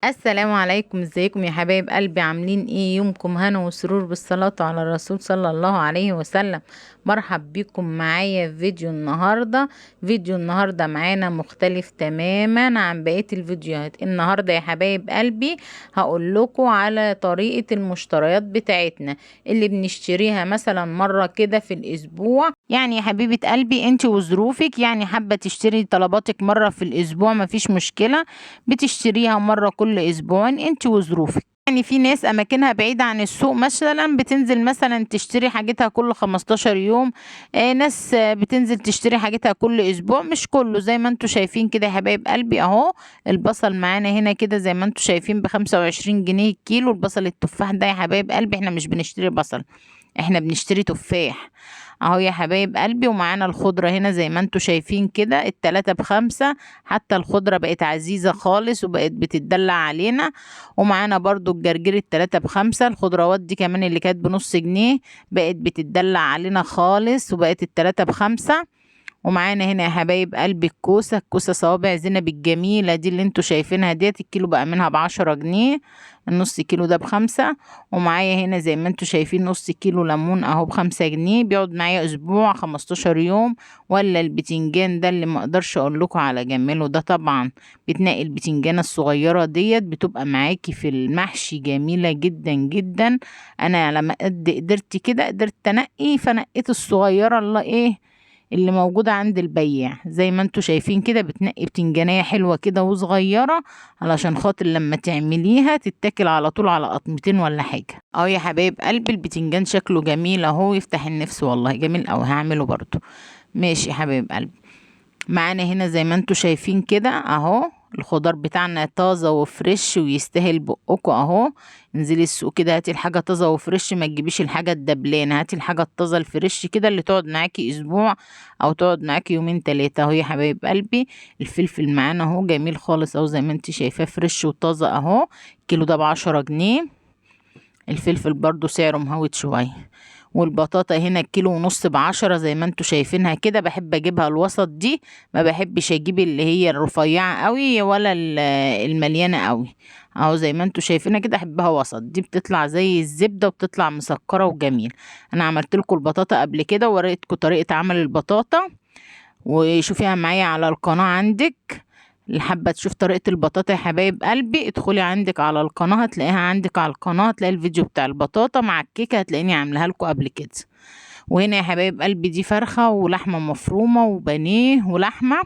السلام عليكم، ازيكم يا حبايب قلبي؟ عاملين ايه؟ يومكم هنا وسرور بالصلاة على الرسول صلى الله عليه وسلم. مرحب بكم معايا في فيديو النهاردة. فيديو النهاردة معانا مختلف تماما عن بقية الفيديوهات. النهاردة يا حبايب قلبي هقول لكم على طريقة المشتريات بتاعتنا اللي بنشتريها مثلا مرة كده في الاسبوع. يعني يا حبيبة قلبي انت وظروفك، يعني حابة تشتري طلباتك مرة في الاسبوع مفيش مشكلة، بتشتريها مرة كل اسبوعين انت وظروفك. يعني في ناس اماكنها بعيدة عن السوق مثلا بتنزل مثلا تشتري حاجتها كل 15 يوم، ناس بتنزل تشتري حاجتها كل اسبوع، مش كله. زي ما انتوا شايفين كده يا حبايب قلبي اهو البصل معانا هنا كده زي ما انتوا شايفين ب25 جنيه الكيلو. البصل التفاح ده يا حبايب قلبي احنا مش بنشتري بصل، احنا بنشتري تفاح اهو يا حبايب قلبي. ومعانا الخضرة هنا زي ما انتوا شايفين كده التلاتة ب5، حتى الخضرة بقت عزيزة خالص وبقت بتتدلع علينا. ومعانا برضو الجرجير التلاتة ب5، الخضروات دي كمان اللي كانت بنص جنيه بقت بتتدلع علينا خالص وبقت التلاتة ب5. ومعانا هنا يا حبايب قلبي الكوسة، الكوسة صوابع زينب الجميلة دي اللي انتوا شايفينها ديت الكيلو بقى منها ب10 جنيه، النص كيلو ده ب5. ومعايا هنا زي ما انتوا شايفين نص كيلو ليمون اهو ب5 جنيه، بيقعد معايا اسبوع 15 يوم. ولا البتنجان ده اللي ما اقدرش اقول لكم على جماله ده، طبعا بتنقي البتنجانة الصغيرة ديت بتبقى معاكي في المحشي جميلة جدا جدا. انا لما قد قدرت كده قدرت انقي، فنقيت الصغيرة الله ايه اللي موجودة عند البياع. زي ما انتوا شايفين كده بتنقي بتنجانية حلوة كده وصغيرة علشان خاطر لما تعمليها تتاكل على طول على قطمتين ولا حاجة. اهو يا حبايب قلبي البتنجان شكله جميل اهو، يفتح النفس والله جميل اوي، هعمله برضو. ماشي يا حبايب قلبي. معانا هنا زي ما انتوا شايفين كده اهو الخضار بتاعنا طازة وفريش ويستاهل بقكم اهو. انزلي السوق كده هاتي الحاجة طازة وفريش، ما تجيبيش الحاجة الدبلانه، هاتي الحاجة الطازه ال fresh كده اللي تقعد معاكي اسبوع او تقعد معاكي يومين تلاتة. اهو يا حبايب قلبي الفلفل معانا اهو جميل خالص اهو زي ما انت شايفاه fresh وطازه اهو، الكيلو ده ب10 جنيه. الفلفل برضو سعره مهوت شوية. والبطاطا هنا الكيلو ونص ب10 زي ما انتوا شايفينها كده، بحب اجيبها الوسط دي، ما بحبش اجيب اللي هي الرفيعة قوي ولا المليانة قوي اهو زي ما انتوا شايفينها كده، احبها وسط دي، بتطلع زي الزبدة وبتطلع مسكره وجميل. انا عملت لكم البطاطا قبل كده ووريتكم طريقه عمل البطاطا، وشوفيها معايا على القناة عندك. اللي حابة تشوف طريقه البطاطا يا حبايب قلبي ادخلي عندك على القناة، هتلاقيها عندك على القناة، هتلاقي الفيديو بتاع البطاطا مع الكيكه هتلاقيني عاملاها لكم قبل كده. وهنا يا حبايب قلبي دي فرخة ولحمه مفرومه وبانيه ولحمه.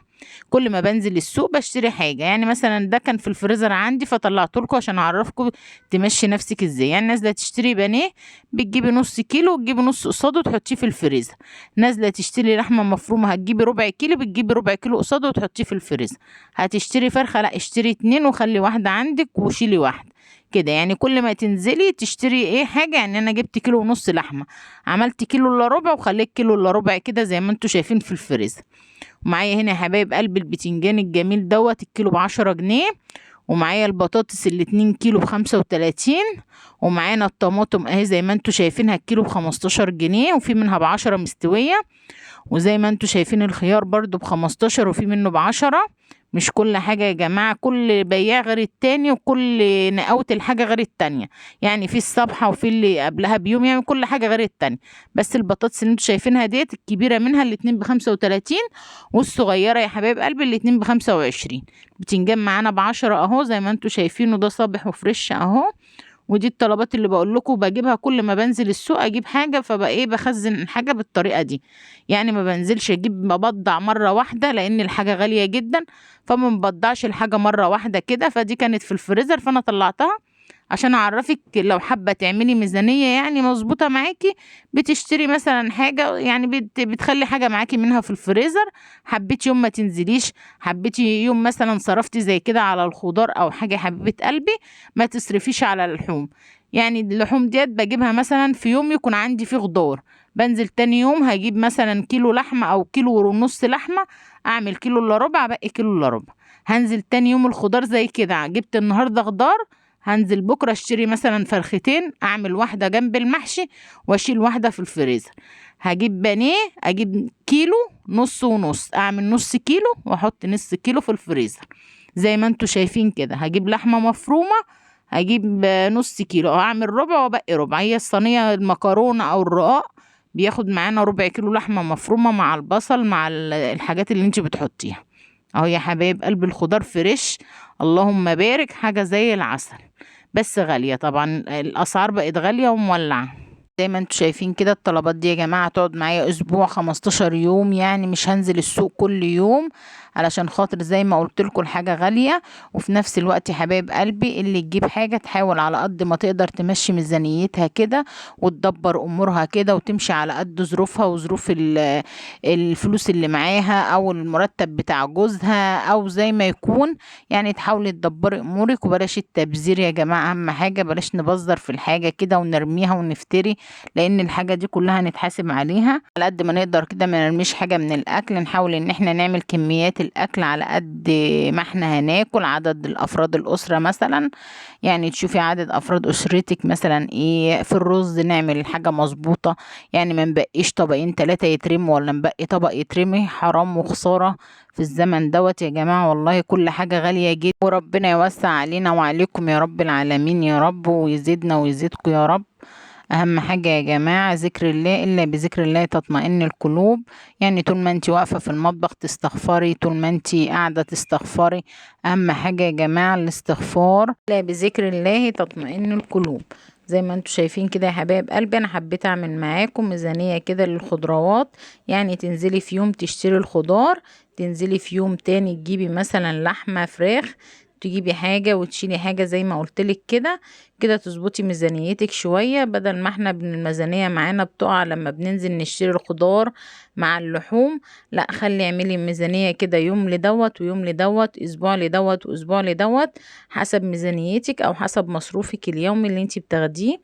كل ما بنزل السوق بشتري حاجة، يعني مثلا ده كان في الفريزر عندي فطلعته لكم عشان اعرفكم تمشي نفسك ازاي. يعني نازله تشتري بانيه بتجيبي نص كيلو وتجيبي نص قصاده وتحطيه في الفريزر. نازله تشتري لحمه مفرومه هتجيبي ربع كيلو، بتجيبي ربع كيلو قصاده وتحطيه في الفريزر. هتشتري فرخة لا اشتري 2 وخلي واحدة عندك وشيلي واحدة كده. يعني كل ما تنزلي تشتري ايه حاجة. يعني انا جبت كيلو ونص لحمه، عملت كيلو الا ربع وخليت كيلو الا ربع كده زي ما انتوا شايفين في الفريزر. ومعايا هنا يا حبايب قلبي البتنجان الجميل دوت الكيلو ب10 جنيه. ومعايا البطاطس الاتنين كيلو ب35. ومعانا الطماطم اهي زي ما انتوا شايفينها الكيلو ب15 جنيه، وفي منها ب10 مستوية. وزي ما انتوا شايفين الخيار برضو ب15 وفي منه ب10. مش كل حاجة يا جماعة، كل بياع غير التاني وكل نقاوة الحاجة غير التانية، يعني في الصبحة وفي اللي قبلها بيوم، يعني كل حاجة غير التانية. بس البطاطس اللي انتوا شايفينها ديت الكبيرة منها الاتنين ب35، والصغيرة يا حبايب قلبي الاتنين ب25. البتنجان معانا ب10 اهو زي ما انتوا شايفينه، ده صابح وفريش اهو. ودي الطلبات اللي بقول لكم بجيبها كل ما بنزل السوق اجيب حاجة، فبقى ايه بخزن حاجة بالطريقة دي. يعني ما بنزلش اجيب ببضع مرة واحدة لان الحاجة غالية جدا، فما ببضعش الحاجة مرة واحدة كده. فدي كانت في الفريزر فانا طلعتها عشان اعرفك لو حابة تعملي ميزانية يعني مظبوطة معاكي، بتشتري مثلا حاجة يعني بتخلي حاجة معاكي منها في الفريزر. حبيتي يوم ما تنزليش، حبيتي يوم مثلا صرفتي زي كده على الخضار او حاجة حبيبه قلبي، ما تصرفيش على اللحوم. يعني اللحوم ديت بجيبها مثلا في يوم يكون عندي فيه خضار، بنزل تاني يوم هجيب مثلا كيلو لحمه او كيلو ونص لحمه، اعمل كيلو الا ربع، باقي كيلو الا ربع. هنزل تاني يوم الخضار زي كده، جبت النهارده خضار هنزل بكره اشتري مثلا فرختين، اعمل واحدة جنب المحشي واشيل واحدة في الفريزر. هجيب بانيه اجيب كيلو نص ونص، اعمل نص كيلو واحط نص كيلو في الفريزر. زي ما انتوا شايفين كده. هجيب لحمة مفرومة، هجيب نص كيلو، اعمل ربع وابقي ربع. هي الصينية المكرونة او الرقاق بياخد معانا ربع كيلو لحمة مفرومة مع البصل مع الحاجات اللي انت بتحطيها. اهو يا حبايب قلب الخضار fresh، اللهم بارك، حاجة زي العسل، بس غالية طبعا، الاسعار بقت غالية ومولعة. زي ما انتوا شايفين كده الطلبات دي يا جماعة تقعد معايا اسبوع 15 يوم، يعني مش هنزل السوق كل يوم علشان خاطر زي ما قلت لكم الحاجة غالية. وفي نفس الوقت يا حبايب قلبي اللي تجيب حاجة تحاول على قد ما تقدر تمشي ميزانيتها كده وتدبر امورها كده وتمشي على قد ظروفها وظروف الفلوس اللي معاها او المرتب بتاع جوزها او زي ما يكون، يعني تحاولي تدبري امورك وبلاش التبذير يا جماعة. اهم حاجة بلاش نبذر في الحاجة كده ونرميها ونفتري، لان الحاجة دي كلها هنتحاسب عليها. على قد ما نقدر كده ما نرميش حاجة من الاكل، نحاول ان احنا نعمل كميات الاكل على قد ما احنا هناكل، عدد الافراد الاسرة مثلا، يعني تشوفي عدد افراد اسرتك مثلا ايه. في الرز نعمل الحاجة مظبوطة، يعني ما نبقيش طبقين 3 يترموا ولا نبقي طبق يترمي، حرام وخسارة في الزمن دوت يا جماعة، والله كل حاجة غالية جدا. وربنا يوسع علينا وعليكم يا رب العالمين يا رب، ويزيدنا ويزيدكم يا رب. اهم حاجة يا جماعة ذكر الله، الا بذكر الله تطمئن القلوب. يعني طول ما انت واقفة في المطبخ تستغفري، طول ما انت قاعدة تستغفري، اهم حاجة يا جماعة الاستغفار، لا بذكر الله تطمئن القلوب. زي ما انتوا شايفين كده يا حبايب قلبي انا حبيت اعمل معاكم ميزانية كده للخضروات، يعني تنزلي في يوم تشتري الخضار، تنزلي في يوم تاني تجيبي مثلا لحمة فراخ، تجيبي حاجة وتشيلي حاجة زي ما قلتلك كده كده، تظبطي ميزانيتك شوية، بدل ما احنا الميزانية معانا بتقع لما بننزل نشتري الخضار مع اللحوم. لا، خلي اعملي ميزانية كده، يوم لدوت ويوم لدوت، اسبوع لدوت واسبوع لدوت، حسب ميزانيتك او حسب مصروفك اليومي اللي انتي بتاخديه.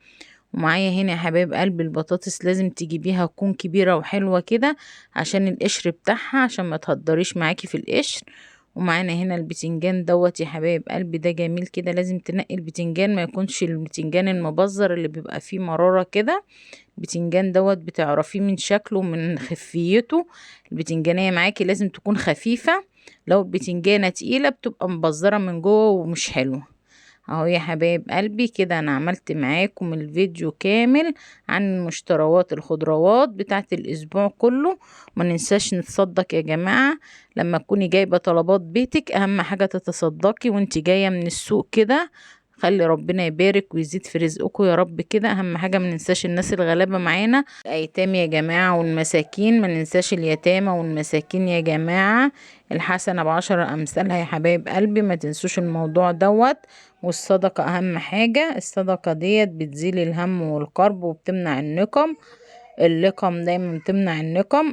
ومعايا هنا يا حبايب قلبي البطاطس لازم تجيبيها تكون كبيرة وحلوة كده عشان القشر بتاعها، عشان ما تهدريش معاكي في القشر. ومعانا هنا البتنجان دوت يا حبايب قلبي، ده جميل كده، لازم تنقي البتنجان، ما يكونش البتنجان المبذر اللي بيبقى فيه مرارة كده. البتنجان دوت بتعرفيه من شكله ومن خفيته، البتنجانية معاكي لازم تكون خفيفة، لو البتنجانة تقيلة بتبقى مبذرة من جوه ومش حلوة. اهو يا حبايب قلبي كده انا عملت معاكم الفيديو كامل عن مشتريات الخضروات بتاعت الاسبوع كله. ما ننساش نتصدق يا جماعة، لما تكوني جايبة طلبات بيتك اهم حاجة تتصدقي وانت جاية من السوق كده، خلي ربنا يبارك ويزيد في رزقكم يا رب كده. اهم حاجة ما ننساش الناس الغلابة معانا، الايتام يا جماعة والمساكين، ما ننساش اليتامى والمساكين يا جماعة، الحسنة ب10 امثالها يا حبايب قلبي، ما تنسوش الموضوع دوت. والصدقة اهم حاجة، الصدقة ديت بتزيل الهم والكرب وبتمنع النقم، اللقم دايما بتمنع النقم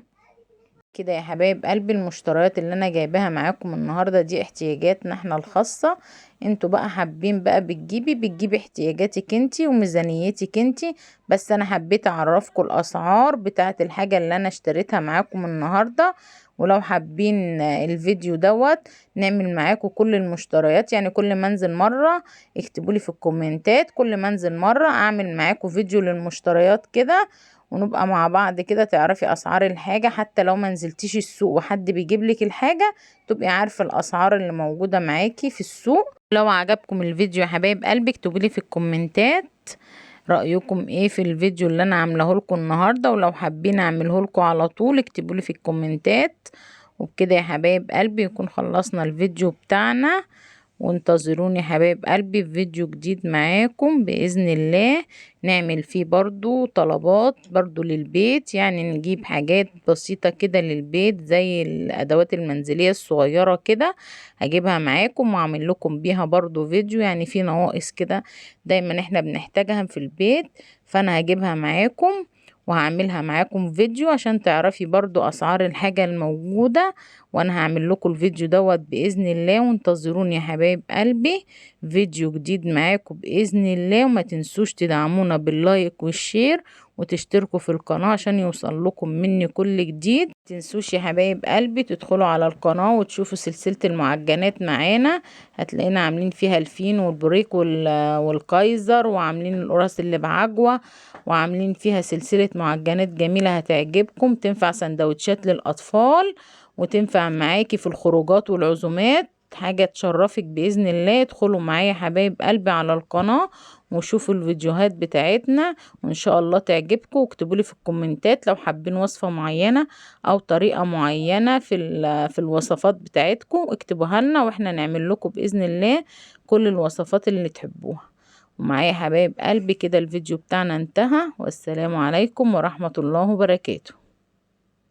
كده يا حبايب قلبي. المشتريات اللي انا جايباها معاكم النهارده دي احتياجاتنا احنا الخاصة، انتوا بقى حابين بقى بتجيبي احتياجاتك انتي وميزانيتك انتي، بس انا حبيت اعرفكم الاسعار بتاعه الحاجة اللي انا اشتريتها معاكم النهارده. ولو حابين الفيديو دوت نعمل معاكم كل المشتريات، يعني كل ما انزل مرة اكتبولي في الكومنتات، كل ما انزل مرة اعمل معاكم فيديو للمشتريات كده، ونبقى مع بعض كده تعرفي اسعار الحاجة، حتى لو ما نزلتيش السوق وحد بيجيب لك الحاجة تبقي عارفه الاسعار اللي موجودة معاكي في السوق. لو عجبكم الفيديو يا حبايب قلبي اكتبوا لي في الكومنتات رايكم ايه في الفيديو اللي انا عاملاه لكم النهارده، ولو حابين اعمله لكم على طول اكتبوا لي في الكومنتات. وبكده يا حبايب قلبي يكون خلصنا الفيديو بتاعنا، وانتظروني حبايب قلبي في فيديو جديد معاكم بإذن الله، نعمل فيه برضو طلبات برضو للبيت، يعني نجيب حاجات بسيطة كده للبيت زي الأدوات المنزلية الصغيرة كده، هجيبها معاكم واعمل لكم بيها برضو فيديو، يعني في نواقص كده دايما احنا بنحتاجها في البيت، فانا هجيبها معاكم وهعملها معاكم فيديو عشان تعرفي برضو اسعار الحاجة الموجودة، وانا هعمل لكم الفيديو دوت باذن الله. وانتظروني يا حبايب قلبي فيديو جديد معاكم باذن الله، وما تنسوش تدعمونا بال like وال share وتشتركوا في القناة عشان يوصل لكم مني كل جديد. ما تنسوش يا حبايب قلبي تدخلوا على القناة وتشوفوا سلسلة المعجنات معانا، هتلاقينا عاملين فيها الفين والبريك والقيزر، وعاملين القراص اللي بعجوة، وعاملين فيها سلسلة معجنات جميلة هتعجبكم، تنفع سندوتشات للأطفال وتنفع معاكي في الخروجات والعزومات. حاجة تشرفك بإذن الله. ادخلوا معايا حبايب قلبي على القناة وشوفوا الفيديوهات بتاعتنا، وان شاء الله تعجبكم. واكتبوا لي في الكومنتات لو حابين وصفة معينة او طريقة معينة في الوصفات بتاعتكم، اكتبوها لنا واحنا نعمل لكم بإذن الله كل الوصفات اللي تحبوها. ومعايا حبايب قلبي كده الفيديو بتاعنا انتهى، والسلام عليكم ورحمة الله وبركاته.